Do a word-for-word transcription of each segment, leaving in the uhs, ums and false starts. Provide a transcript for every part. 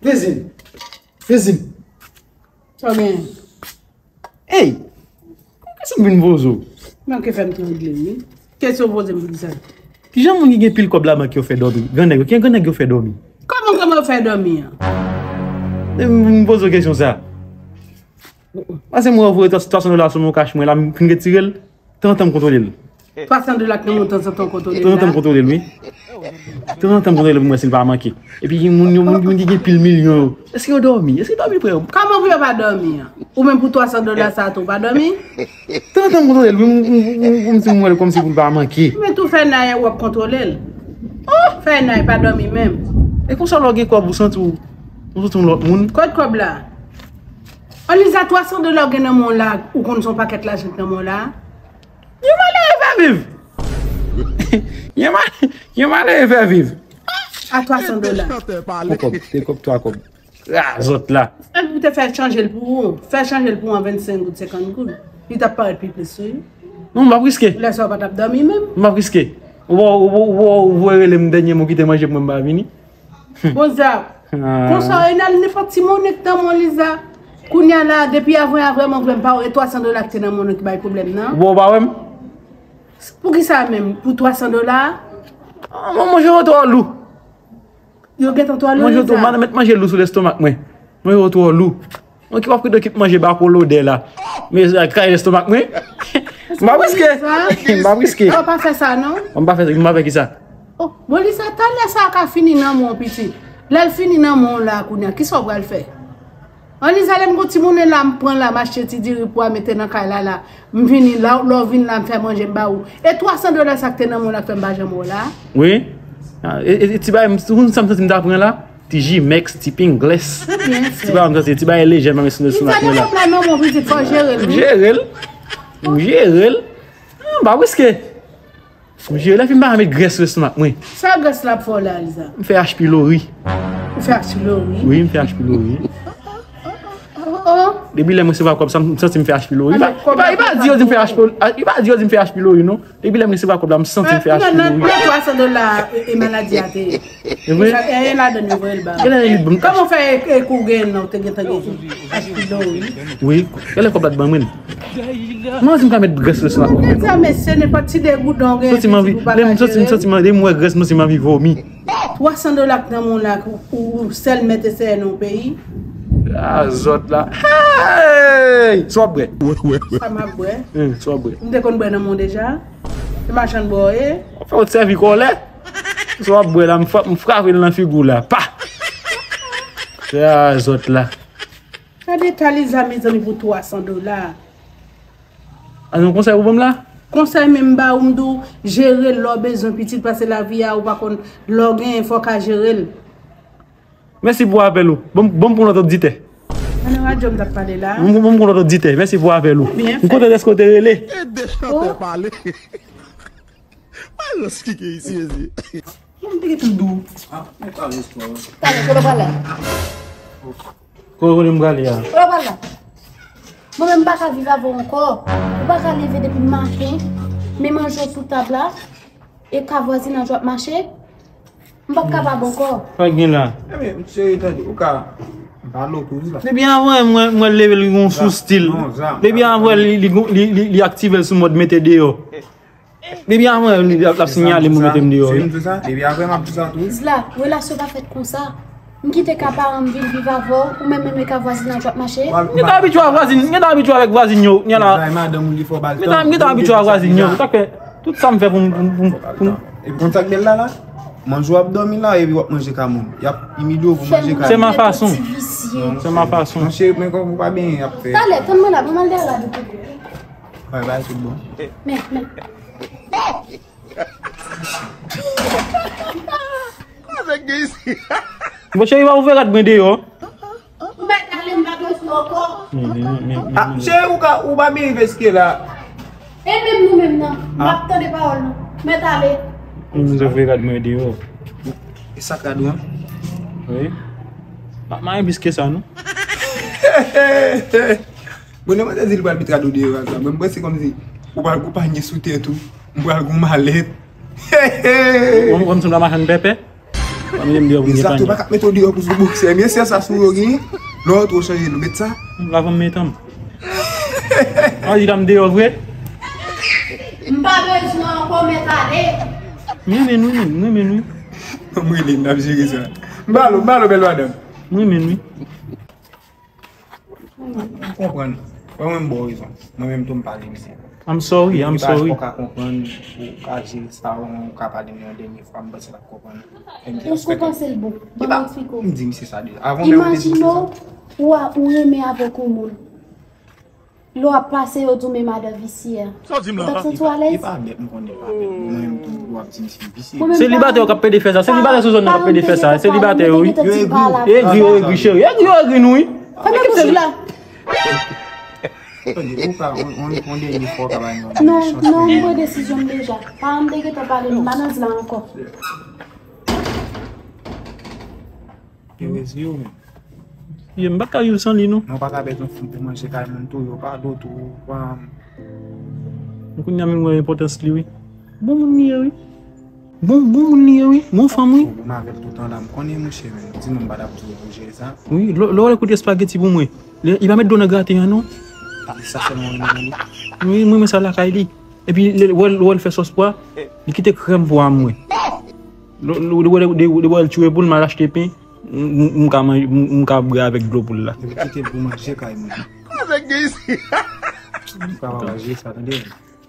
Dezin. Dezin. Sa w genyen? Ey! Kesyon m vin poze w. Manke fè m trangle, wi. Kesyon w poze m pou ki sa? Kijan moun ki gen pil kòb labank yo fè dòmi? Grannèg yo, kijan grannèg yo fè dòmi? Kòman, kòman yo fè dòmi an? M, m poze w kesyon sa. Paske mwen voye twa san dola sou mon kach mwen la, m fin retire l, tanzantan m kontwole l. Twa san dola k nan montan tanzantan w kontwole l la? Tanzantan m kontwole l, wi. Tanzantan m kontwole l pou m wè si l pa manke. Epi gen moun, yo, moun, moun ki gen pil milyon yo. Èske yo dòmi? Èske dòmi prè yo? Kòman pou yo pa dòmi an? Ou menm pou twa san dola sa a tou, ou pa dòmi? Tanzantan m kontwole l, wi, m, m, m, m, m, m, m wè l kòmsi pou l pa manke. Men tou fè nay w ap kontwole l. Fè nay, pa dòmi menm. E konsa lè w gen kòb ou santi w, ou santi w lòt moun. Kot kòb la? Ann Liza, twa san dola w gen nan men w la, ou konn se yon pakèt lajan k nan men w la? Yon malere fè viv. Yon ma-, yon malere fè viv. A twa san dola. Yon kòb, de kòb, twa kòb. Ra zòt la. Epi ou te fè chanje l pou ou. Fè chanje l pou ou an vennsenk goud, senkant goud. Li t ap parèt pi plis, wi. Non, m p ap riske. Lè sa w pa t ap dòmi menm. M p ap riske. Ou, ou, ou, ou, ou voye rele m dènye mo kite manje pou mwen, m pa vini. Bon, Zak. Ah. Konsa, Renal, nenpòt ti monnen k nan men w, Liza. Kounye a la, depi avan, a vrèman vle m pa wè twa san dola ki te nan men w ki bay pwoblèm nan. Bon, ou pa wè m? Poukisa menm? Pou twa san dola? Ah, mwen, manje yo twò lou. Yo gentan twò lou, Liza. Manje yo twò, man-, mèt manje lou sou lestomak mwen. Manje yo twò lou. Mwen ki w ap kite kit manje ba pou lodè la. Men, sa kraze lestomak mwen. M pa riske. M pa riske. Ou pa fè sa, non? M pa fè, m pa fè ki sa? Oh, bon, Liza, talè sa a ka fini nan men w, pitit. Lè l fini nan men w la, kounye a, kisa w pral fè? Ann Liza, lè m gon ti monnen la, m pran la, m achte ti diri pou a mete nan kay la, la. M vini la, lè w vin la, m fè manje, m ba ou. E twa san dola sa k te nan men w la k fè m pa janm wè w la? Wi. Ah, e, e, e ti bagay, m, ou konn sa m santi m ta pran la? Ti Jimex, ti Pringles. Ti bagay m santi, ti bagay lejè, m pa met sou, sou nan men w la. Li sa nan kòb la, non, mon pitit, fò w jere l, wi. M jere l. M jere l. Ah, m pa riske. M jere l, epi m pa met grès lestomak mwen. Sa grès la ap fè w la, Liza? M fè H. pylori. Ou fè H. pylori? Wi, m fè H. pylori. Oh, oh. Depi lè m resevwa kòb sa, m santi m fè H. pylori. Li pa, li pa, li pa di yo di m fè H. pylori, li pa di yo di m fè H. pylori, non. Depi lè m resevwa kòb la, m santi m fè H. pylori. Nan, nan twa san dola, e, e maladi a te ye. E vre? E, e ladan yo voye l ba ou. Genlè li ban m. Kòman w fè e, e kou w genyen nan, ou te gentan gen H. pylori? Wi. Genlè kòb la t ban mwen. Mwen di m ka met grès lestomak mwen. Ou gen sa, mesye, nenpòt ti degoudon w genyen, pitit, ou pa ka jere. Santi m anvi, lè m santi, santi m, lè m wè grès, m santi m anvi vomi. Twa san dola k nan men w la, ou, ou, ou sèl mèt e sèyèn nan peyi. Ah, zòt la. Hey! Sa w ap bwè? Sa m ap bwè? Hen, sa w ap bwè? M te konn bwè nan men w deja. Se machann bwè w ye? W ap fè w sèvi kòlè. Sa w ap bwè la, m fra-, m frape l nan figi w la. Pa! Ah, zòt la. Gade eta Liza, mezanmi, pou twa san dola. A, se yon konsèy ou ban m la? Konsèy menm m ba ou, m di w, jere l lè w bezwen pitit, paske lavi a, ou pa konn lè w genyen, fò w ka jere l. Mèsi pou apèl ou. Ban m, ban m pran lòt oditè. Nan radyo m t ap pale la. Ban m, ban m pran lòt oditè. Mèsi pou apèl ou. Byen fèt. M kontan dèske w te rele. E de chantè pale. Mwen reskike isi, ezi. Mwen te gentan di w. Ah, mwen pa respè. Talè, kote w pral la? Kote w konnen m prale a? Kote w pral la? Mwen menm m pa ka viv avè w ankò. Ou pa ka leve depi maten, men manje w sou tab la, e ka vwazinaj w ap mache. M p ap kapab ankò. Sa k gen la? Ebyen, cheri, tande, ou ka pale w tou la. Depi avan, mwen, mwen leve li gon sou stil. Depi avan, li, li, li, li, li aktive l sou mòd mete deyò. Depi avan, li ap, l ap sinyale m pou mete m deyò, wi. Se m di sa, depi avan, m ap di sa tou, wi. Zla, relasyon pa fèt konsa. M kite ka paran m vin viv avè w, ou menm menm e ka vwazinaj w ap mache. M gentan abitye a vwazin, m gentan abitye avèk vwazin yo, kounye a la. Zla, e madanm ou li fò bal tan. M gentan, m gentan abitye a vwazin yo. Sa k fè, tout sa m fè pou m, pou m, pou m, pou m. Epi konn sa k bèl la, la? Manje w ap dòmi la, epi w ap manje ka moun. Y ap imilye w pou manje ka moun. C'est ma façon. C'est ma façon. Non, cheri, men kòm ou pa benyen, y ap fè. Talè, tann mwen la, ban m al dèyè la, doudou. Bay, bay, tout bon. Men, men. Avèk gen isi. Bon, cheri, pa ouvè rad mwen deyò. Ou mèt ale, m pa bezwen w ankò. Men, men, men, men, men. Ah, cheri, ou ka, ou pa byen veskye la. E menm nou menm nan, m ap tande pawòl nou. Mèt ale. M ouvè rad mwen deyò. E sa k rad ou an? Wi. Pa, pa gen plis ke sa, non? Bon, demanzèl di li pral met rad ou deyò a sa. Mwen, m panse kòmsi ou pral gon panye sou tèt ou. M pral gon malèt. Ou, ou, m sanble machann pèpè. Pa mete m deyò pou m gen panye. Egzakteman, pa ka mete w deyò pou sou boksè. Men se sa sou yo gen. Lè w twò chanje nou met sa. Lavan m met an. A di la m deyò vre. M pa bezwen ankò, mèt ale. M renmen nou, m renmen nou. M renmen n ap jere sa. M ba l, m ba l, bèl madanm. M renmen nou. M konprann. Mwen menm, bon rezon. Mwen menm tou, m pale misye. I'm sorry, I'm sorry. Li pa fò ka konprann, ou ka jere sa, ou ka pale m yon dènye fwa, m panse l ap konprann. Èske w panse l bon? Ban m eksplike w. M di misye sa deja. Avan menm ou te di misye sa. Imajine w, ou a, ou renmen avèk yon moun. Lè w ap pase, yo di w men madan visye a. Sa w di m la? Ou t ap santi w alèz? E pa bèt, m konnen pa bèt. Mwen menm tou, w ap di misye visye. Selibatè yo k ap pede fè sa. Selibatè sou zòn nan k ap pede fè sa. Selibatè yo, wi. Yo egri. Egri, yo egri, cheri. Egri, yo egri nou, wi. Fèmen bouch ou la. Tande, ou ka, on, on, on dènye fwa, ou ka ba m yon... Non, non, m pran desizyon m deja. Paran m te gentan pale, m pa nan zla ankò. Yo rezi yo menm. Yo, m pa ka viv san li, non. Mwen pa ka pèdi yon fanm pou manje kay moun tou, yo pa do tou, pa... M kounye a menm wè enpòtans li, wi. Bon moun li ye, wi. Bon, bon moun li ye, wi. Bon fanm, wi. Bon, m avè l toutan la, m konnen, monchè, men di non, m pa t ap di w pou jere sa. Wi, lè, lè w al koute espageti pou mwen. Li, li pa met dlo nan graten an, non. Sa sèlman mwen renmen li. Wi, mwen renmen sa lakay li. Epi, lè, lè w al, lè w al fè sòs pwa, li kite krèm pwa a mwen. Lè, lè, lè, lè, lè w al tchwe poul, m al achte pen. M, m, m ka manje, m, m ka bwè avèk dlo poul la. Epi kite l pou manje kay moun. Avèk de isi. M ka pa manje sa, tande.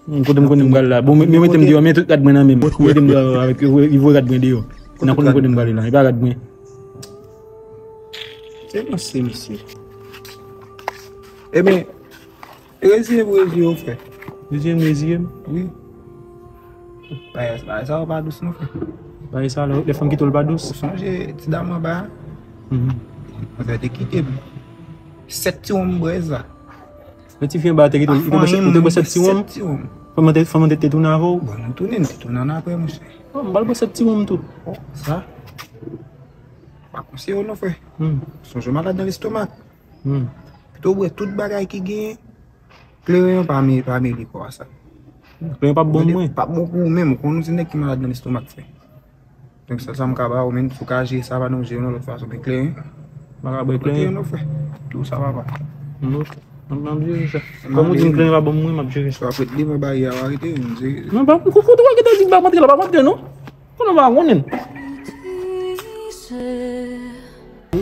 Hmm, kote m konnen m pral la. Bon, men, men mete m deyò, men tout rad mwen nan men m. Mete m deyò avèk, li voye rad mwen deyò. Nan kote m konnen m prale la, li pa rad mwen. Se misye, misye. Ebyen, reziye m, reziye w, frè. Reziye m, reziye m. Wi. Bagay, bagay sa yo pa dous non, frè. Bagay sa, lè, lè fanm kite w, l pa dous. Ou sonje ti dam anba a? Mhm. Manzè te kite m. Sèt ti wonm brèz la. Men ti fi anba a te kite w, ou te bwè sèt, ou te bwè sèt ti wonm? Sèt ti wonm. Fanm nan te, fanm nan te, te tounen avè w? Bon, nou tounen, nou te tounen ann apre, monchè. Oh, m pral bwè sèt ti wonm tou. Oh, sa. Pa konseye w non, frè. Hmm. Sonje w malad nan lestomak. Hmm. Pito w bwè tout bagay ki genyen. Kleren an pa me-, pa mele kò a sa. Kleren p ap bon pou mwen. P ap bon pou ou menm. Ou konn ou se nèg ki malad nan lestomak, frè. Donk, sèl sa m ka ba ou, men si w ka jere sa, pa nou jere yon lòt fason, men kleren. M pa ka bwè kleren. Kleren non, frè. Tou sa, papa. M, ok. M, m ap jere sa. Kòm ou di m kleren pa bon pou mwen, m ap jere sa. W ap ret devan baryè a, w arete, m jere. Non, pa, kote w gentan di m pa p antre la, pa p antre non. Konnen w pa konnen.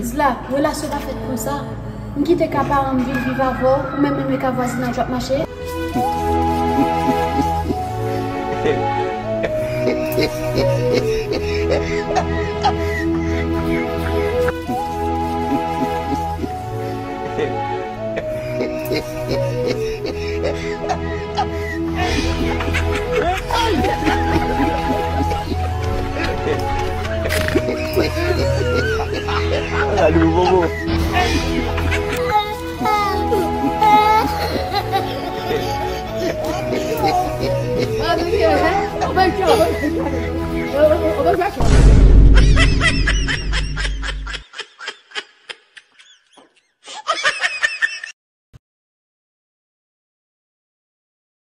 Zla, relasyon pa fèt konsa. M kite ka paran m vin viv avè w, ou menm renmen ka vwazinaj w ap mache. Gade bobo.